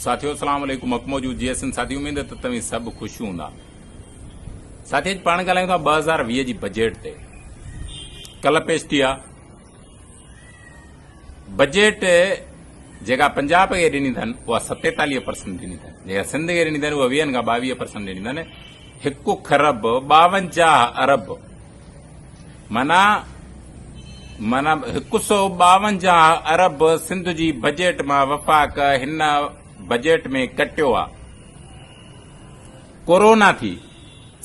ساٿيو اسلام عليڪم حق موجود جي ايس ساٿي اميد ته توهين سڀ خوش هوندا ساٿي اڄ پاڻ ڳالهايون ٿا 2020 جي بجيٽ تي ڪل پيش ٿي آ بجيٽ جيڪا پنجاب کي ڏني اٿن اها 47 پرسنٽ ڏني اٿن جيڪا سنڌ کي ڏني اٿن اها 20 کان 22 پرسنٽ ڏني اٿن هڪ کرب 52 ارب معنيٰ معنيٰ هڪ سئو 52 ارب سنڌ جي بجيٽ مان وفاق هن بجيٽ ۾ ڪٽيو آ. ڪورونا ٿي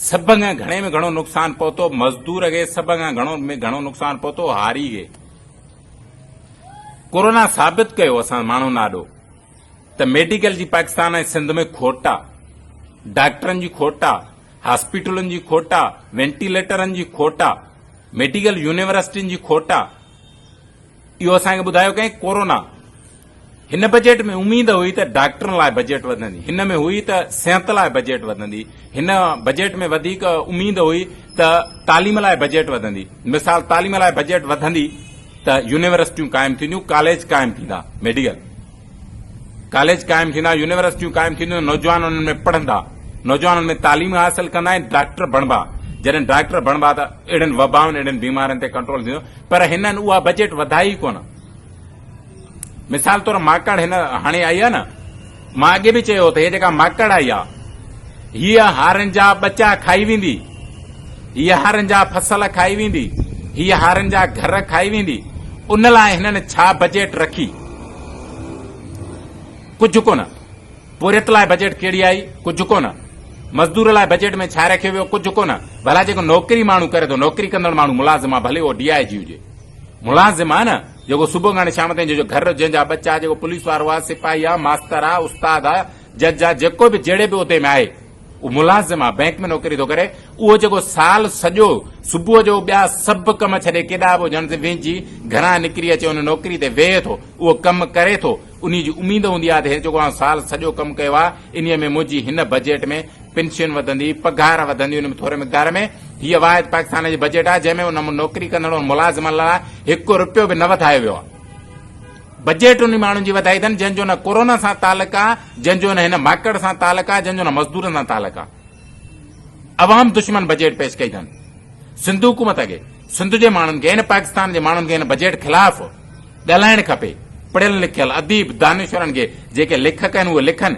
سڀ کان گهڻي ۾ گهڻو نقصان پهتو مزدور کي، سڀ کان گهڻو ۾ گهڻو نقصان پهتو هاري کي. ڪورونا ثابت ڪيو اسان ماڻهن آڏو ته ميڊيڪل جي پاڪستان ۽ سنڌ ۾ کوٽ آ، ڊاڪٽرن جي کوٽ آ، هاسپيٽلن جي کوٽ آ، وينٽيليٽرن جي کوٽ آ، ميڊيڪل يونيورسٽين جي کوٽ آ. اهو اسان کي ٻڌايو ڪنهن؟ ڪورونا. هن بجيٽ ۾ اميد هئي ته ڊاڪٽرن لاء بجيٽ وڌندي، هن ۾ هئي ته صحت لاء بجيٽ وڌندي، هن بجيٽ ۾ وڌيڪ اميد هئي ته تعليم لاء بجيٽ وڌندي. مثال تعليم لاء بجيٽ وڌندي ته يونيورسٽيون قائم ٿينديون، ڪاليج قائم ٿيندا، ميڊيڪل. ڪاليج قائم ٿيندا، يونيورسٽيون قائم ٿينديون، نوجوان انهن ۾ پڙهندا، نوجوان انهن ۾ تعليم حاصل ڪندا ۽ ڊاڪٽر بڻبا، جڏهن ڊاڪٽر بڻبا ته اهڙين وبائن، اهڙين بيمارين تي ڪنٽرول ٿيندو، پر هنن اها بجيٽ وڌائي ئي ڪونه. مثال طور ماڪڙ هن هاڻي آئي آهي نه، مان اڳي به چيو هو ته هيء جيڪا ماڪڙ آئي آهي، هيء هارين جا ٻچا کائي ويندي، هيء هارين جا فصل کائي ويندي، هيء هارين جا گهر کائي ويندي، ان لاء هنن ڇا بجيٽ رکي؟ ڪجهه ڪونه. پورهيت لاء بجيٽ ڪهڙي آئي؟ ڪجهه ڪونه. مزدور لاء بجيٽ ۾ ڇا رکيو ويو؟ ڪجهه ڪونه. ڀلا جيڪو نوڪري ماڻهو ڪري ٿو، نوڪري ڪندڙ ماڻهو ملازم آ، ڀلي اهو ڊي I جي هجي، ملازم آ نه، جيڪو صبح کان وٺي شام تائين جنهن جو گهر، جنهن جا ٻچا، جيڪو پوليس وارو آ، سپاهي آ، ماستر آ، استاد آ، جج آ، جيڪو به جهڙي به عهدي ۾ آهي، اهو ملازم آ، بئنڪ ۾ نوڪري ٿو ڪري، اهو جيڪو سال سڄو صبح جو ٻيا سڀ ڪم ڇڏي ڪيڏانهن به هجڻ تي وهنجي گهران نڪري اچي ان نوڪري تي ويهي ٿو، اهو ڪم ڪري ٿو، انهي جي اميد هوندي آ ته هي جيڪو آئون سال سڄو ڪم ڪيو آ، انهي ۾ منهنجي هن بجيٽ ۾ پينشن وڌندي، پگهار وڌندي، ان ۾ ٿوري مقدار ۾ هيء واحد پاڪستان جي بجيٽ آ، جنهن ۾ ان نوڪري ڪندڙ ملازمن لاء هڪ رپيو به نه وڌايو ويو آ. بجيٽ انهي ماڻهن جي وڌائي اٿن جنهن جو نه ڪورونا سان تعلق آ، جنهن جو نه هن ماڪڙ سان تعلق آ، جنهن جو نه مزدورن سان تعلق آ. عوام دشمن بجيٽ پيش ڪئي اٿن. سنڌ حڪومت کي، سنڌ جي ماڻهن کي، هن پاڪستان جي ماڻهن کي هن بجيٽ خلاف ڳالهائڻ کپي. پڙهيل لکيل اديب، دانشورن کي جيڪي ليکڪ آهن اهي لکن.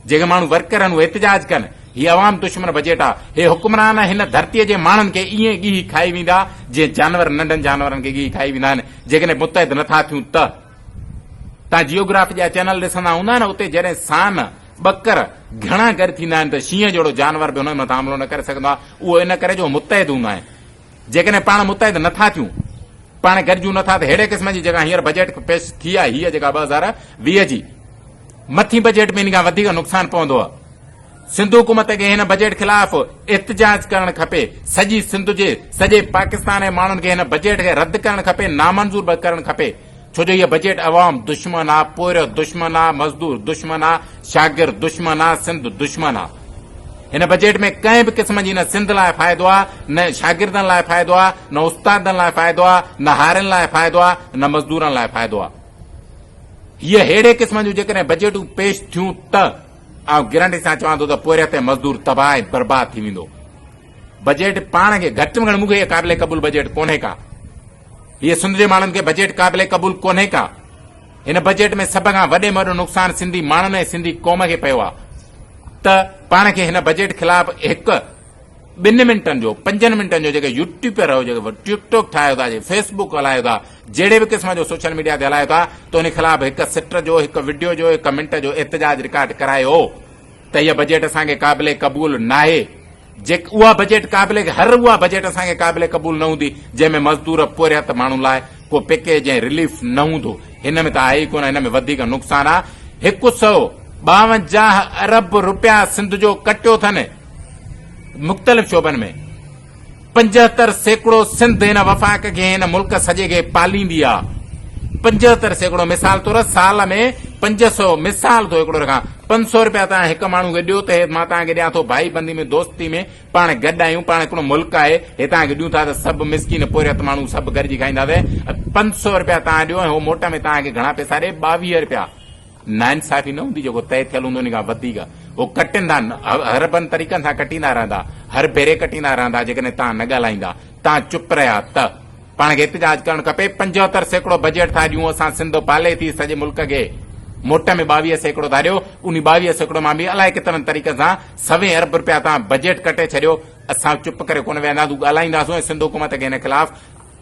جيڪي ماڻهو ورڪر آهن اهي احتجاج ڪن. هي عوام دشمن بجيٽ آ. هي حڪمران هن ڌرتيء جي ماڻهن کي ائين ڳيهي کائي ويندا جيئن جانور ننڍن جانورن کي ڳيهي کائي ويندا آهن. جيڪڏهن متحد نه ٿا ٿيون ته. توهان جيوگرافي جا چينل ڏسندا هوندا نه اتي جڏهن سان، ٻڪر، گهڻا گڏ ٿيندا آهن ته شينهن جهڙو جانور به انهن مٿان حملو نه ڪري سگهندو آهي. اهو ان ڪري جو هو متحد هوندا آهن. جيڪڏهن پاڻ متحد نه ٿا ٿيون، پاڻ گڏجون نه ٿا ته ههڙي قسم جي جيڪا هينئر بجيٽ پيش ٿي آهي هيء جيڪا 2020 جي مٿين بجيٽ ۾ ان کان وڌيڪ نقصان پوندو. سنڌ حڪومت کي هن بجيٽ خلاف احتجاج ڪرڻ کپي. سڄي سنڌ جي سڄي پاڪستان جي ماڻهن کي هن بجيٽ کي رد ڪرڻ کپي، نامنظور به ڪرڻ کپي. ڇو جو هيء بجيٽ عوام دشمن آ، پورهيت دشمن آ، مزدور دشمن آ، شاگرد دشمن آ، سنڌ دشمن آ. هن بجيٽ ۾ ڪنهن به قسم جي نه سنڌ لاء فائدو آ، نه شاگردن لاء فائدو آ، نه استادن لاء فائدو آ، نه هارين لاء فائدو آ، نه مزدورن لاء فائدو آ. هيء ههڙي قسم جون جيڪڏهن بجيٽون پيش ٿيون ته آئون گرنٽي سان چوان ٿو ته پورهيت ۽ مزدور تباهه ۽ برباد ٿي ويندو. بجيٽ پاڻ کي گهٽ ۾ گهٽ مون کي هيء قابل قبول بجيٽ ڪونهي ڪا. هيء سنڌ جي ماڻهن کي بجيٽ قابل قبول ڪونهي ڪا. هن بجيٽ ۾ سڀ کان وڏي ۾ وڏو نقصان سنڌي ماڻهن ۽ سنڌي قوم کي پيو آهي ته پاڻ کي هن بجيٽ خلاف هڪ ٻن منٽن جو پنجن منٽن جو جيڪي يوٽيوبر آهيو جيڪي ٽڪ ٽاڪ ٺاهيو ٿا جيڪي فيس بڪ هلايو ٿا جهڙي به قسم جو سوشل ميڊيا تي هلايو ٿا ته ان خلاف هڪ سٽ جو هڪ وڊيو جو هڪ منٽ جو احتجاج رڪارڊ ڪرايو ته هيء بجيٽ اسان کي قابل قبول ناهي جيڪ اها بجيٽ قابل هر اها بجيٽ اسان کي قابل قبول نه هوندي جنهن ۾ مزدور پورهيت ماڻهن لاء ڪو پيڪيج ۽ رليف نه هوندو هن ۾ ته آهي ئي ڪونه هن ۾ وڌيڪ نقصان آهي هڪ سئو 52 ارب روپيا سنڌ جو ڪٽيو اٿن مختلف شعبن ۾ 75% سنڌ هن وفاق کي هن ملڪ سڄي کي پاليندي آ 75% مثال طور سال ۾ 500 مثال ٿو هڪڙو رکان 500 روپيا توهان هڪ ماڻهو کي ڏيو ته هي مان توهان کي ڏيان ٿو ڀائي بندي ۾ دوستي ۾ پاڻ گڏ آهيون پاڻ هڪڙو ملڪ آهي هي توهان کي ڏيون ٿا ته سڀ مسڪين پورهيت ماڻهو سڀ گڏجي کائينداسين 500 روپيا توهان ڏيو ۽ هو موٽ ۾ توهان کي گهڻا پئسا ڏي 22 روپيا. ناانصافي نه هوندي جيڪو طئي ٿيل هوندو ان کان وڌيڪ هو ڪٽيندا هربن طريقن سان ڪٽيندا رهندا هر ڀيري ڪٽيندا رهندا جيڪڏهن توهان نه ڳالهائيندا توهان چپ رهيا ته پاڻ کي احتجاج ڪرڻ کپي 75% بجيٽ ٿا ڏيون اسان سنڌ پالي ٿي سڄي ملڪ کي موٽ ۾ 22% ٿا ڏيو انهي 22% مان به الائي ڪيترن طريقن سان سوين ارب رپيا توهان بجيٽ ڪٽي ڇڏيو اسان چپ ڪري ڪونه ويهنداسون ڳالهائينداسون ۽ سنڌ حڪومت کي هن خلاف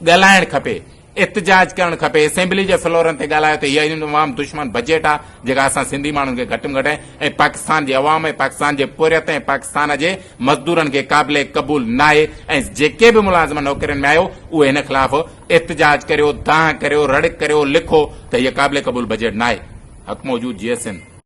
ڳالهائڻ کپي احتجاج ڪرڻ کپي اسيمبلي جي فلورن تي ڳالهايو ته هيء عوام دشمن بجيٽ آ جيڪا اسان سنڌي ماڻهن کي گهٽ ۾ گهٽ ۽ پاڪستان جي عوام ۽ پاڪستان جي پورهيت ۽ پاڪستان جي مزدورن کي قابل قبول ناهي ۽ جيڪي به ملازم نوڪرين ۾ آهيو اهي هن خلاف احتجاج ڪريو دانهن ڪريو رڙ ڪريو لکو ته هيء قابل قبول بجيٽ ناهي حق موجود جيئي سنڌ.